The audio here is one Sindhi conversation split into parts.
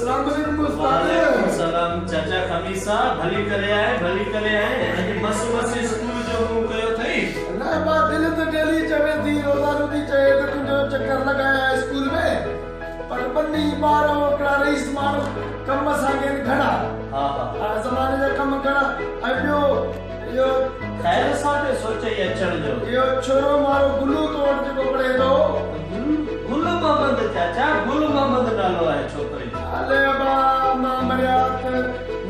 السلام عليڪم استاد. وعليڪم السلام چاچا خميسا، ڀلي ڪري آئين، ڀلي ڪري آئين. اڄ مس مس اسڪول جو منهن ڪيو اٿئي. نه ابا، دل ته ڊيلي چوي ٿي، روزانو ٿي چوي ته تنهنجو چڪر لڳايان اسڪول ۾، پر ٻني ٻارو هڪڙا رئيس ماڻهو، ڪم اسان کي آهن گهڻا. ها ها. هاڻ زماني جا ڪم گهڻا ۽ ٻيو اهو. خير سان پئي سوچئي اچڻ جو. اهو ڇورو مارو گلو تو وٽ جيڪو پڙهي ٿو. گل گل محمد چاچا، گل محمد نالو آهي ڇوڪري جو. الي ابا مان مريا ته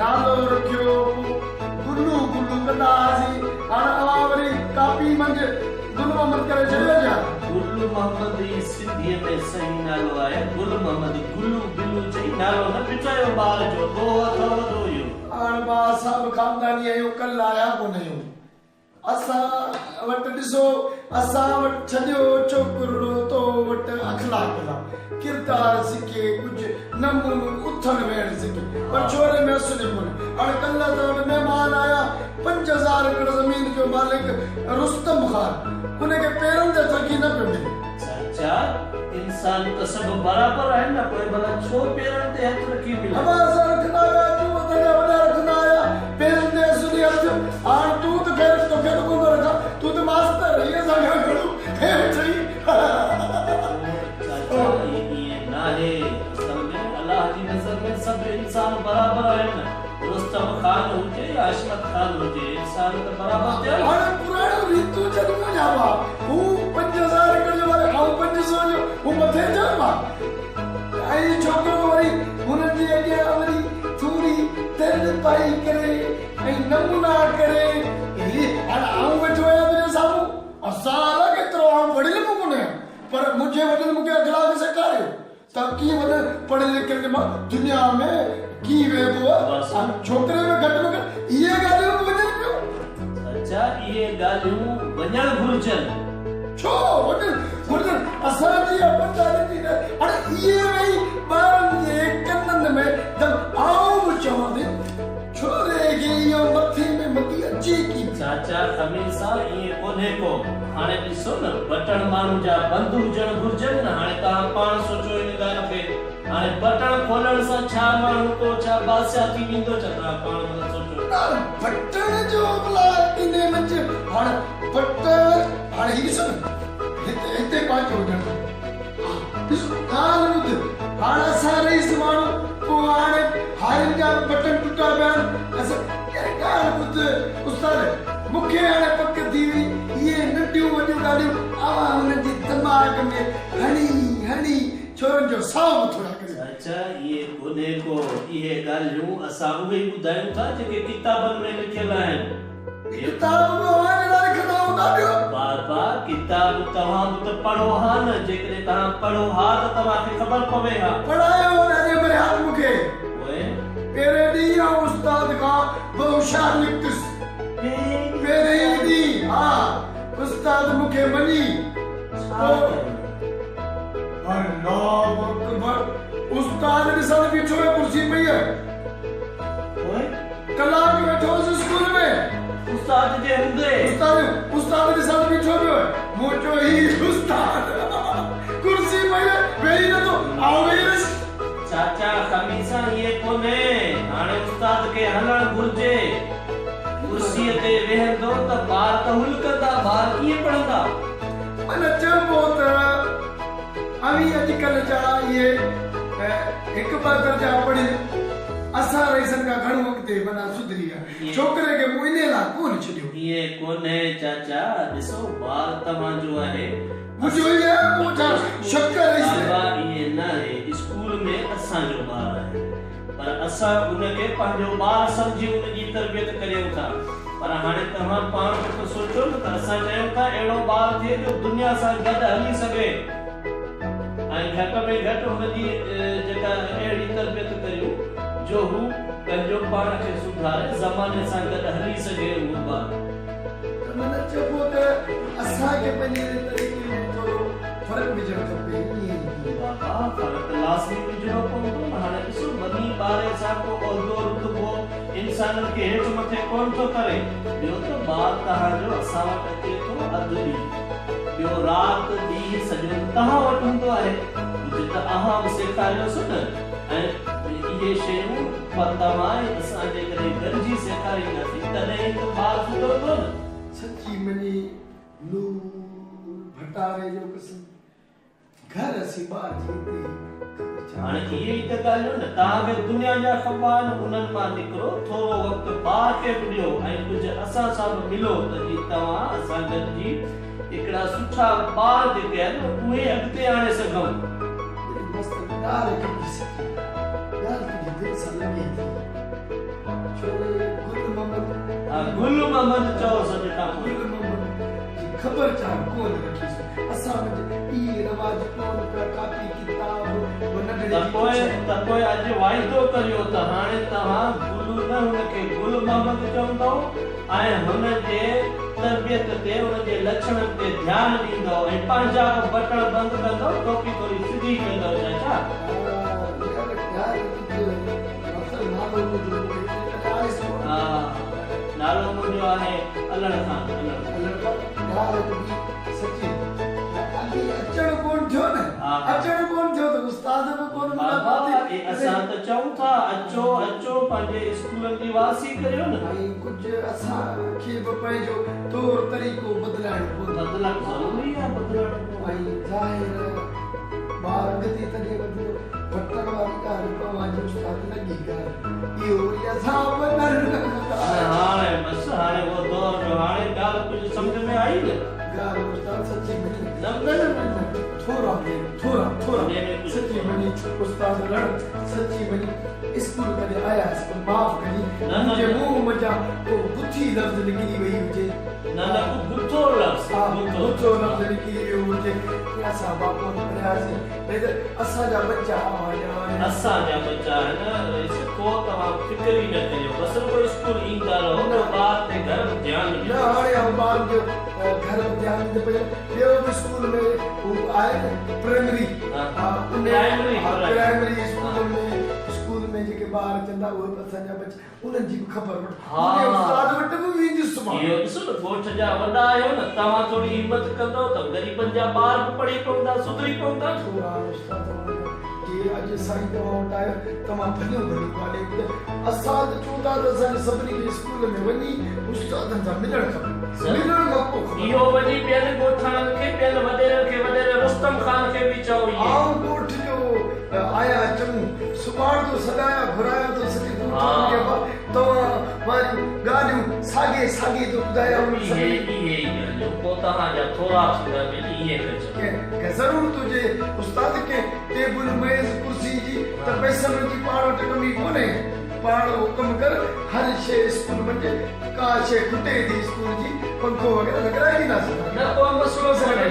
نالو رکيو پو گلو گلو ڪندا هئاسين، هاڻ اوهان وري ڪاپي منجهه گل محمد ڪري ڇڏيو ڇا؟ گل محمد ئي سنڌيء ۾ صحيح نالو آهي، گل محمد، گلو بلو چئي نالو نه ڦٽايو ٻار جو، ڏوهه اٿئو وڏو اهو. هاڻ با اسان به خانداني آهيون، ڪل آيا ڪونه آهيون. اسان وٽ ڏسو، اسان وٽ ڇڏيو ڇوڪرڙو تو وٽ اخلاق لا ڪردار سکي، ڪجهه نمونو اٿڻ ويهڻ سکي، پر ڇوري ۾ اصل ئي ڪونهي. هاڻي ڪلهه اسان وٽ مهمان آيا، 5000 ايڪڙ زمين جو مالڪ رستم خان، ان کي پيرن تي هٿ رکي نه پيو ملي. چاچا، انسان ته سڀ برابر آهن نه، پوء ڀلا ڇو پيرن تي هٿ رکي ملي؟ ابا اسان رکندا هيا، تون اسان جا وڏا رکندا هيا، پيرن تي اصل ئي هٿ. هاڻ تون ته خير توکي ته ڪونه ٿو رکان، تون ته ماستر هين اسان کان گهڻو خير اٿئي. چاچا ائين ناهي، اصل ۾ الله جي نظر ۾ سڀ انسان برابر آهن، رستم خان هجي يا حشمت خان هجي، انسان ته برابر ٿيا نه. هاڻي پراڻيون ريتون ڇڏيون ڇا ڀاء، هو 5000 ايڪڙ جو مالڪ آئون 500 جو، هو مٿي ٿيو نه ڀاء. ۽ ڇوڪرو وري هنن جي اڳيان وري ٿوري ترڙ پائي ڪري ۽ نمونا ڪري هي هاڻ آئون ويٺو آهيان تنهنجي سامهون، اسان الائي ڪيترو آئون پڙهيل به ڪونه آهيان پر منهنجي وڏن مون کي اخلاق سيکاريو ته ڪيئن وڏن پڙهيل لکيل کي مان دنيا ۾ ڪيئن ويهبو آهي. هاڻ ڇوڪري ۾ گهٽ ۾ گهٽ اهي ڳالهيون به وڃن پيون. چاچا اهي ڳالهيون وڃڻ گهرجن. ڇو وڃڻ گهرجن؟ اسان جي ابن ڏاڏن جي نه هاڻي اهي ويهي ٻارن جي ڪنن ۾ دم آئون به چوان ٿي ڇوري کي اهو مٿي ۾ متي اچي ڪين. چاچا خميسا ائين ڪونهي ڪو. هاڻي ڏسو نه بٽڻ ماڻهو جا بند هجڻ گهرجن نه هاڻي توهان پاڻ سوچو ان ڳالهه کي هاڻي بٽڻ کولڻ سان ڇا ماڻهو ڪو ڇا بادشاهه ٿي ويندو ڇا توهان پاڻ ڀلا سوچو. نه بٽڻ جو ڀلا انهي منجهه هاڻ بٽڻ هاڻي هي ڏسو نه هتي هتي پنهنجو هجڻ کپي. ها ڏس ڳالهه ٻڌ هاڻ اسان رئيس ماڻهو پوء هاڻي هارين جا به بٽن ٽٽا پيا آهن اسان يار ڳالهه ٻڌ استاد مون کي هاڻي پڪ ٿي وئي اهي ننڍيون وڏيون ڳالهيون اوهان هنن جي دماغ ۾ هڻي هڻي ڇورن جو ساهه به ٿورا ڪريو. چاچا اهي ڪونهي ڪو اهي ڳالهيون اسان اهي ئي ٻڌايون ٿا جيڪي ڪتابن ۾ لکيل آهن. ڪتاب به اوهان جهڙا لکندا هوندا ٻيو. بابا ڪتاب توهان به ته پڙهو ها نه، جيڪڏهن توهان پڙهو ها ته توهان کي خبر پوي ها. پڙهايو هو ڏاڏي مرحيات مون کي. پوء؟ پهرين ڏينهن آئون استاد کان به هوشيار نڪتس. پهرين ئي ڏينهن ها استاد مون کي مڃي. ڇا ڪيو؟ الله اڪبر استاد ڏسان ته بيٺو آهي ڪرسي پئي آهي. پوء؟ ڪلاڪ ويٺو هوس اسڪول ۾. استاد جي هوندي. استاد استاد ڏسان ته بيٺو پيو آهي. مون چيو هي استاد ڪرسي پئي آهي ويهي نه ٿو آئون ويهي رهيس. چاچا خميسا ائين ڪونهي هاڻي استاد کي هلڻ گهرجي. ڪرسيء تي ويهندو ته ٻار ته هل ڪندا ٻار ڪيئن پڙهندا. معنيٰ چئبو ته اوهين اڄڪلهه جا اهي هڪ ٻه درجا پڙهيل اسان رئيسن کان گهڻو اڳتي معنيٰ سڌري ويا. ڇوڪري کي مون انهيء لاء ڪونه ڇڏيو. ائين ڪونهي چاچا، ڏسو ٻار توهان جو آهي. منهنجو ئي آهي پوء ڇا شڪ رئيس. بابا ائين ناهي، اسڪول ۾ اسان جو ٻار آهي. پر اسان ان کي پنهنجو ٻار سمجهي ان جي تربيت ڪريون ٿا. پر هاڻي توهان پاڻ به ته سوچو نه ته اسان چاهيون ٿا اهڙو ٻار ٿئي جو دنيا سان گڏ هلي سگهي ۽ گهٽ ۾ گهٽ ان جي جيڪا اهڙي تربيت ڪريون جو هو پنهنجو پاڻ کي سڌاري زماني سان گڏ هلي سگهي اهو ٻار. ته معنيٰ چئبو ته اسان کي پنهنجي طريقي ۾ ٿورو فرق وجهڻ کپي ائين ئي. بابا فرق لازمي وجهڻو پوندو نه هاڻي ڏسو ٻني ٻاري سان ڪو عهدو رتبو انسانن کي هيٺ مٿي ڪونه ٿو ڪري ٻيو ته ٻار توهان جو اسان وٽ اچي ٿو اڌ ڏينهن ٻيو رات ڏينهن سڄو ته توهان وٽ هوندو آهي ڪجهه ته اوهان به سيکاريوس نه ۽ اهي شيون پر توهان ۽ اسان جيڪڏهن گڏجي سيکارينداسين تڏهن ئي ته ٻار سڌرندو نه. سچي مڃي نور ڀٽاري جو قسم گهر اسين ٻار جي اتي ئي خبر ڇا هاڻي اهي ئي ته ڳالهيون نه توهان کي دنيا جا خفا آهن انهن مان نڪرو ٿورو وقت ٻار کي به ڏيو ۽ ڪجهه اسان سان به ملو ته جي توهان اسان گڏجي هڪڙا سٺا ٻار جيڪي آهن اهي اڳتي آڻي سگهون. ايڏي مست ڳالهه ڪڍي سگهي. ڳالهه تنهنجي دل سان لڳي ٿي. ڇوري گل محمد. ها گل محمد چئو سڄ کان پوء. گل محمد جي خبر چار ڪونه رکيس. اسان وٽ اهي رواج ڪونه پيا ڪاپي ڪتاب به ننڍڙي جي پڇ. ته پوء اڄ واعدو ڪريو ته هاڻي توهان گلو نه هن کي گل محمد چوندؤ ۽ هن جي تربيت تي ان جي لڇڻن تي ڌيان ڏيندؤ ۽ پنهنجا به بٽڻ بند ڪندؤ ٽوپي ٿوري سڌي ڪندؤ چاچا. ها نالو منهنجو آهي علڻ خان علڻ خان. ڳالهه ته ٻي سچي اڳي اچڻ ڪونه ٿيو نه اچڻ ڪونه ٿيو ته استاد به ڪونه ملاقات ٿي. بابا اسان ته چئون ٿا اچو اچو پنهنجي اسڪولن جي وارثي ڪريو نه. ۽ ڪجهه اسان کي به پنهنجو طور طريقو بدلائڻو پوندو. بدلڻ ضروري آهي بدلڻو پوندو. ۽ ظاهر ٻار اڳتي تڏهن وڌندو. بٽڻ واري ڳالهه به اوهان جي استاد لڳي ڳالهه اهو وري اسان به نه رکندا. نه هاڻي بس هاڻي اهو دور ويو هاڻي ڳالهه ڪجهه سمجهه ۾ آئي نه. ڳالهه استاد سچي مڃي نه نه نه نه ٿورا ٿورا ٿورا سچي مڃي استاد لڙ سچي مڃي اسڪول ڪڏهن آيا هيس پر معاف ڪجي منهنجي منهن منجهان ڪو گٿي لفظ نڪري وئي هجي. نه نه ڪو گٿو لفظ گٿو لفظ نڪري ويو هجي اسان با ڪونه پڙهياسين نه ته اسان جا ٻچا اوهان جا آهن. اسان جا ٻچا آهن رئيس ڪو توهان فڪر ئي نه ڪريو بس رڳو اسڪول ايندا رهو ٻيو ٻار تي گهر به ڌيان ڏيو. نه هاڻي آئون ٻارن جو گهر به ڌيان ڏيندو پيو ٻيو به اسڪول ۾ هو آهي نه پرائمري ها ان پرائمري اسڪول ۾ اسڪول ۾ جيڪي ٻار اچن ٿا اهي به اسان جا ٻچا انهن جي به خبر وٺ انهي استاد وٽ به ويندس مان. اهو ڏسو نه ڳوٺ جا وڏا آهيو نه توهان ٿوري همت ڪندؤ ته غريبن جا ٻار به پڙهي پوندا سڌري پوندا. ٿورا استاد توهان جا جي اڄ سائين توهان وٽ آيا توهان ڀليون ڀليون ڳالهيون ٻڌايون اسان ته چون ٿا ته اسان کي سڀني کي اسڪول ۾ وڃي استادن سان ملڻ کپي ملڻ کان پوء خبر اهو وڃي ٻين ڳوٺاڻن کي ٻين وڏيرن کي وڏيري رستم خان کي به چئو اهي. آئون ڳوٺ جو آيان چڱو سڀاڻ ٿو سڏايان گهرايان ٿو سڄي ڳوٺاڻن کي ابا توهان واريون ڳالهيون ساڳي ساڳي ٿو ٻڌايان انهن سڀني کي. اهي اهي ئي ڳالهيون پوء توهان جا ٿورا ٿيندا ٻيلي ائين ڪجو. ڪنهن ضرورت هجي استاد ڪنهن ٽيبل ميز ڪرسي جي ته پئسن جي پاڻ وٽ ڪمي ڪونهي پاڻ حڪم ڪر هر شيء اسڪول منجهه ڪا شيء کٽي ٿي اسڪول جي پنکو وغيره لڳرائي ڏينداسين توهان کي. نه ڪو مسئلو ڪونهي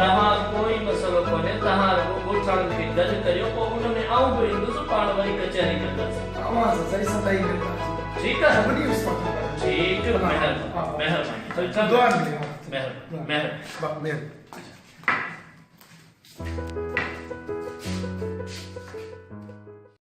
توهان ڪوئي مسئلو ڪونهي توهان رڳو ڳوٺاڻن کي گڏ ڪريو پوء ان ۾ آئون به ايندس پاڻ وري ڪچهري ڪنداسين. اوهان سان سائين سدائين ملنداسين. ٺيڪ آهي. سڀني استادن سان. ٺيڪ مهرباني مهرباني دعا ۾ مهرباني مهرباني. مهرباني.